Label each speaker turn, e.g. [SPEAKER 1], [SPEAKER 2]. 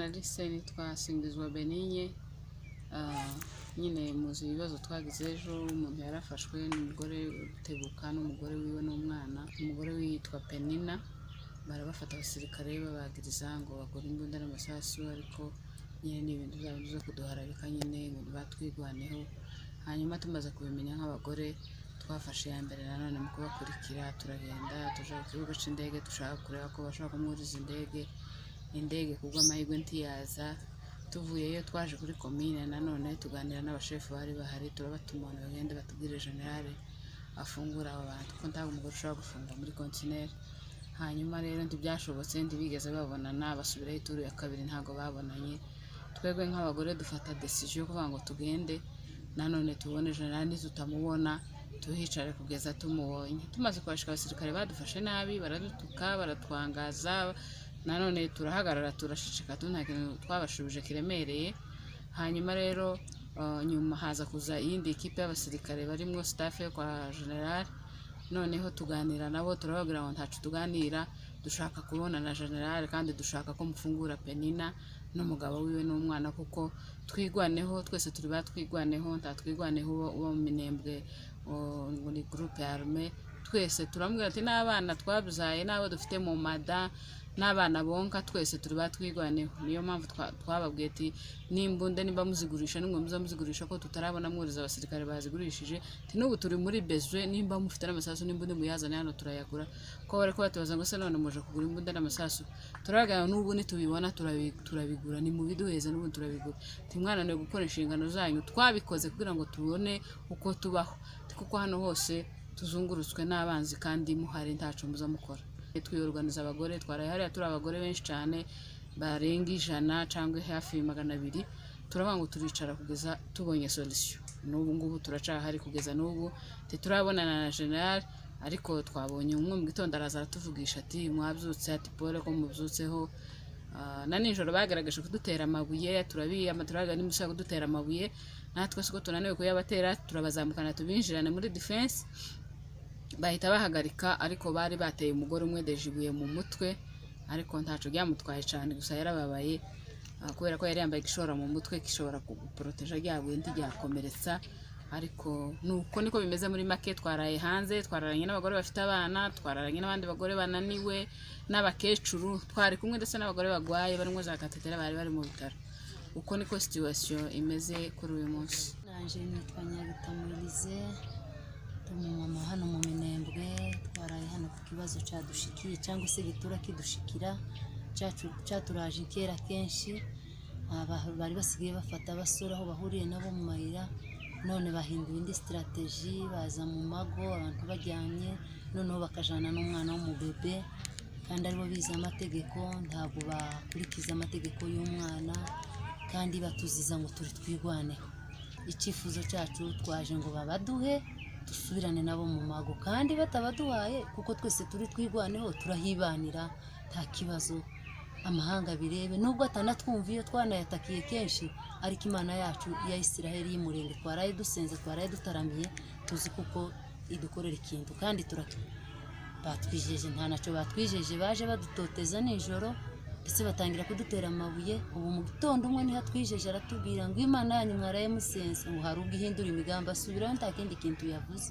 [SPEAKER 1] Journaliste, nitwa Singizwa Benigne. Nyine muzi ibibazo twagize ejo. Umuntu yarafashwe n'umugore Rutebuka n'umugore wiwe n'umwana. Umugore we yitwa Penina. Barabafata abasirikare, babagiriza ngo bagura imbunda n'amasasu, ariko nyine ni ibintu byabo byo kuduharabika nyine ngo batwigwaneho. Hanyuma tumaze kubimenya nk'abagore, twafashe iya mbere nanone mu kubakurikira. Turagenda tuja ku kibuga c'indege, dushaka kureba ko bashobora kumwuriza indege. Kubw'amahirwe ntiyaza. Tuvuyeyo twaje kuri komine nanone, tuganira n'abashefu bari bahari, turabatuma ngo bagende batubwire général afungura aba bantu, kuko ntabwo umugore ushobora gufungwa muri kontineri. Hanyuma rero ntibyashobotse, ntibigeze babonana. Basubirayo ituru ya kabiri, ntabwo babonanye. Twebwe nk'abagore dufata décision yo kuvuga ngo tugende nanone tubone général, nitutamubona tuhicare kugeza tumubonye. Tumaze kuhashika, abasirikare badufashe nabi, baradutuka, baratwangaza. Nanone turahagarara, turashishika tu, nta kintu twabashubije kiremereye. Hanyuma rero nyuma haza kuza iyindi ekipe y'abasirikare barimwo staff yo kwa général. Noneho tuganira nabo, turababwira ngo ntacu tuganira, dushaka kubona na général, kandi dushaka ko mufungura Penina n'umugabo wiwe n'umwana, kuko Twigwaneho twese turi batwigwaneho, nta Twigwaneho uba mu Minembwe ngo ni groupe armé twese. Turamubwira ati n'abana twabyaye n'abo dufite mu mada n'abana bonka, twese turi batwigwaneho. Niyo mpamvu twababwiye ati n'imbunda nimba muzigurisha, nimwe muza muzigurisha, ko tutarabona mwuriza abasirikare bazigurishije. Ati n'ubu turi muri besoin, nimba mufite n'amasasu n'imbunda muyazane hano turayagura. Ko bari ko batubaza ngo se none muje kugura imbunda n'amasasu? Turabaga n'ubu nitubibona turabigura, ni mubiduheze, n'ubu turabigura. Ati mwananiwe gukora inshingano zanyu, twabikoze kugira ngo tubone uko tubaho. Ati kuko hano hose tuzungurutswe n'abanzi kandi muhari ntaco muza mukora. Twiyorganiza abagore, twaraye hariya turi abagore benshi cyane barenga 100 cyangwa hafi 200. Turavuga ngo turicara kugeza tubonye solution. N'ubu ngubu turacahari, kugeza n'ubu ntiturabonana na général, ariko twabonye umwe mu gitondo, araza aratuvugisha ati mwabyutse, ati pole ko mubyutseho. Na nijoro bagaragaje kudutera amabuye, turabiyama, turavuga nimushaka kudutera amabuye natwe siko tunaniwe kuyabatera, turabazamukana tubinjirane muri defense. Bahita bahagarika, ariko bari bateye umugore umwe déjà ibuye mu mutwe, ariko ntaco ryamutwaye cyane, gusa yarababaye kubera ko yari yambaye igishora mu mutwe gishobora kuguporoteja rya buye ntiryakomeretsa. Ariko nuko niko bimeze muri make. Twaraye hanze, twararanye n'abagore bafite abana, twararanye n'abandi bagore bananiwe n'abakecuru, twari kumwe ndetse n'abagore bagwaye barimo za cathéter, bari bari mu bitaro. Uko niko situation imeze kuri uyu munsi.
[SPEAKER 2] Nanje nitwa Nyabitamu Elize, ndi umumama hano mu Minembwe. Twaraye hano ku kibazo cadushikiye cyangwa se gitura kidushikira, caturaje kera kenshi. Bari basigaye bafata abasore aho bahuriye nabo mu mayira, none bahinduye indi stratégie, baza mu mago abantu baryamye, noneho bakajana n'umwana w'umubebe, kandi aribo bize amategeko. Ntabwo bakurikiza amategeko y'umwana, kandi batuziza ngo turi Twigwaneho. Icyifuzo cyacu, twaje ngo babaduhe dusubirane nabo mu mago, kandi batabaduhaye, kuko twese turi Twigwaneho, turahibanira nta kibazo. Amahanga birebe, nubwo atanatwumva iyo twanayatakiye kenshi, ariko Imana yacu ya Isiraheli y'Umurenge twaraye dusenze, twaraye dutaramiye, tuzi kuko idukorera ikintu. Kandi batwijeje, nta nacyo batwijeje. Baje badutoteza nijoro, ndetse batangira kudutera amabuye. Ubu mu gitondo umwe niho atwijeje, aratubwira ngo Imana yanyu mwaraye musenze, ngo hari ubwo ihindura imigambi. Asubirayo, nta kindi kintu yavuze.